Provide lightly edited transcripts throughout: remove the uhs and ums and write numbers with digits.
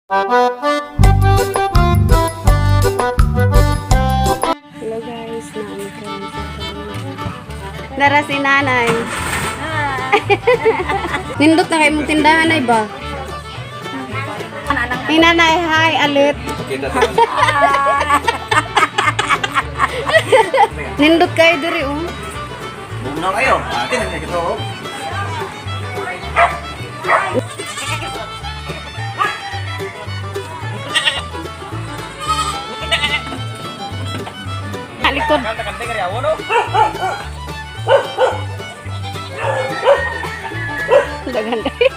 Hello guys, naami karon sa tulungan. Nara si nanay. Nindot na kayo mong tindahan ay ba? Hey nanay, hi, alit. Nindot kayo diri oh. Bugnaw kayo. Ate, nagkakito. Halikod. Daghan kayo.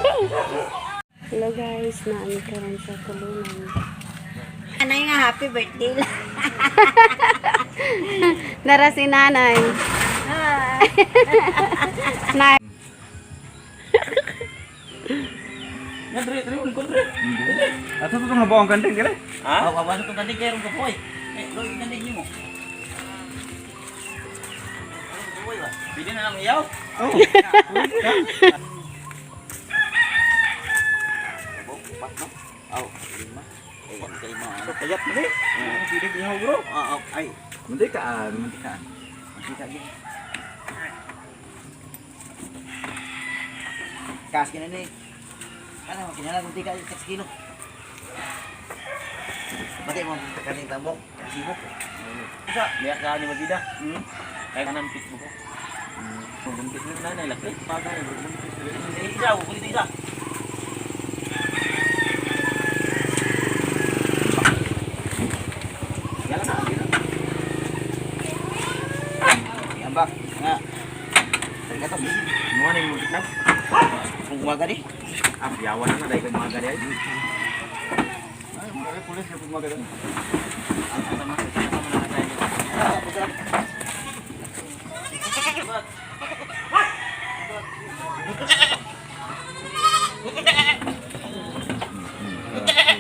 Hello guys, naami karon sa tulunan. Anay nga happy birthday lang. Nara si nanay. Nay. Ato to nga buong kanding dire. Ha? Aw, awan to kanding kay ron kapoy. Eh, loy kanding nimo. Pili na lang iyaw. Oh. Aw, lima. Eh, kay ma. Kayat ni. Pili iyaw bro. Ah, ay. Muntikaan, muntikaan. Muntika gid. Kas kina ni. Ano, kinala muntika kas kilo. Pati mo kaning tambok, sibok. Isa, biya ka ni Magida. Kay kanan pit mo ko. Buntis na nanay laki. Pagay buntis. Isa, buntis isa. Yala na. Iambak nga. Ternyata mo ni mo na. Kung umaga di. Ah, biyawan na dahil umaga di ay. Ay, mga pulis na umaga di.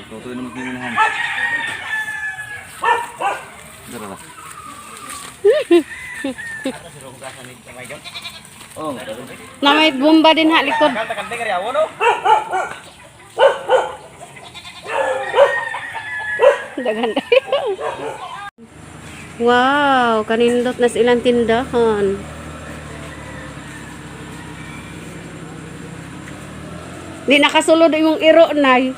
Tutuloy naman kinilahan. Dara ba? Oh, Na may bomba din ha likod. Daghan kayo. Wow, kanindot na sa ilang tindahan. Di nakasulod imong iro nay.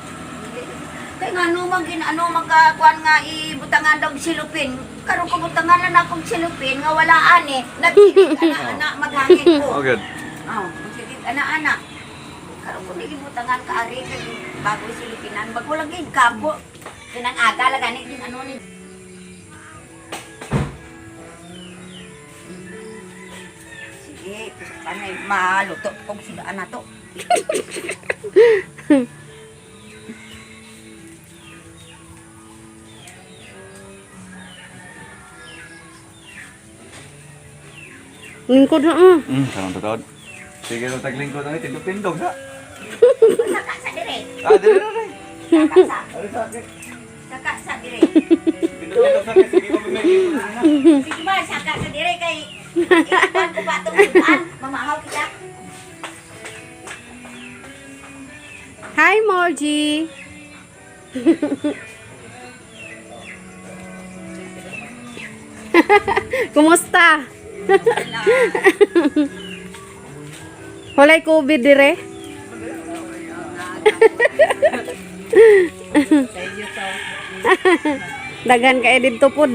Kay nga ano man gin ano man ka kuan nga ibutangan daw silupin. Karon ko butangan na akong silupin nga wala ani. Nagsigig ana ana maghangin ko. Oh, good. Oh, magsigig ana ana. Karon ko gibutangan ka ari kay bago silupinan bago lang gid kapo. Kinang aga lang gani din ano ni. Sige, panay maluto kog sudaan na to. Lingkod na ah. Sarang totoo. Sige, sa taglingkod ang tindog-tindog sa. Saka sa dire. Ah, dire na dire. Saka sa. Ari sa akin. Saka sa dire. Tindog-tindog sa akin. Sige, mamimili. Sige ba, saka sa dire kay ikuan ko pa itong sudan. Mamahaw kita. Hi Morgie. Kumusta? Walay COVID dire? Daghan kay didto pod.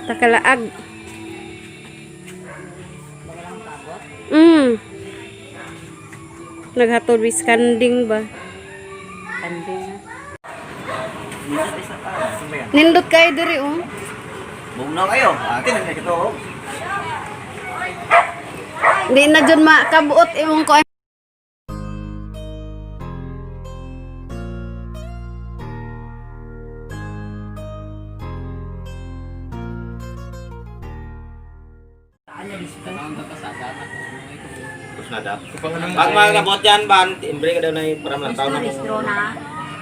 Takalaag. Naghatod wis kanding ba? Kanding. Nindot kayo diri oh. Bugnaw kayo. Ate, nagkakito. Di na jud makabuot imong ko. Pag mga kabot yan, ban, timbre ka daw na yung para Restro, taon na. restro na.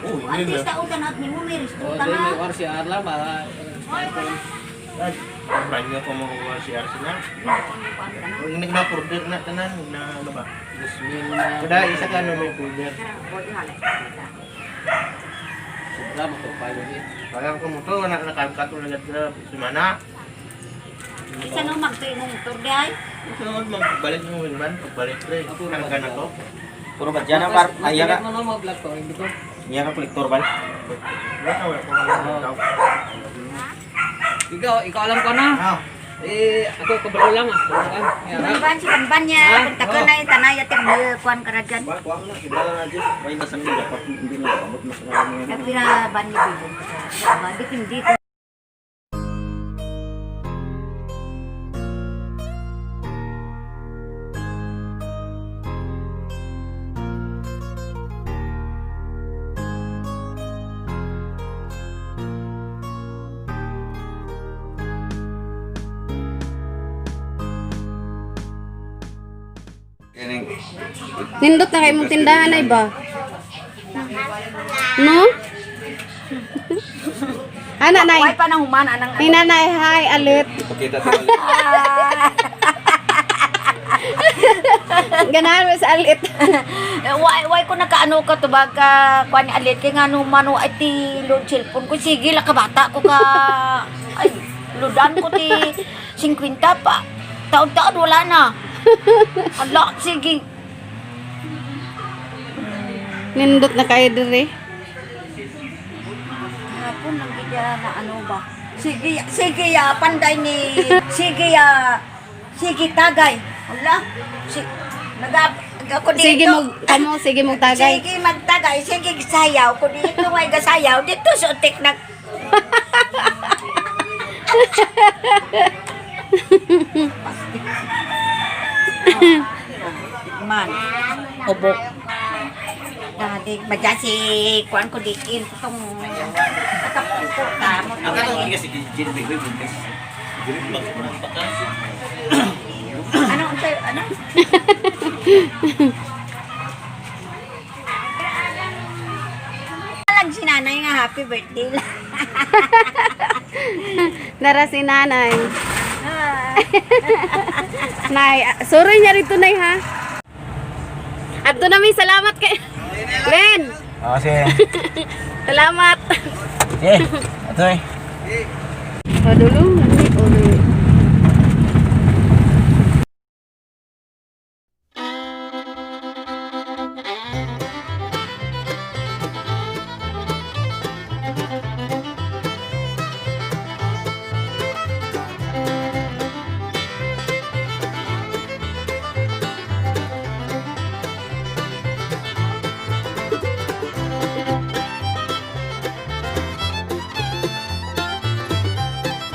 At least tautan at nimo may restro ka na. Banyo ko mo si Arsena. Nag na tanan na ano ba? Kada isa ka no may order. Kaya ko mo to, nakakatulad na sumana. Isa no magtuyo mong motor di ay. Sunod, magbalik mo man, pagbalik pre. Ang na to. Puro ba dyan ang par... Ay, ka. Iya ka kolektor ba? Wala ka, wala ko wala ko. Ikaw, ikaw alam ko na. Ah, Eh, ako kabalo lang ah. Yan, ah. Banban si banban niya, kung taka na tanay ating kuan ka ra dyan. Ba, kuha mo na, kibala na dyan. May nasang nila, dapat hindi na abot mas marami yan. Nagpira ban ni Bilong. Dipindi ko. Nindot na kay mong tindahan ay ba? No? Ana nay. Way pa nang human anang Ni nanay, hi alit. Pakita tayo. Ganahan mo sa alit. Eh, way ko nakaano ka to ba ka kuan ni alit kay ngano mano ay ti load cellphone ko sige la ka bata ko ka ay ludan ko ti 50 pa taon-taon wala na ala sige. Nindot na kayo dire. Hapon lang gid na ano ba sige sige ya panday ni sige ya sige tagay wala si naga ako dito. Sige mo kamo, sige mo tagay. Sige magtagay, sige sayaw ko dito may gasayaw dito sa utik nag. Man. Obok. Dadi madya si kuan ko diin tong katapon ko ta mo Ang katong kasi Jin Big Big Buntes. Ano unsay ano? Lang si nanay nga happy birthday lang. Nara si nanay. Nay, ah, sorry niya rito nay ha. Adto na mi, salamat kay Len. Oh, sige. Salamat. Sige. Ito eh. Padulong, nani, oy.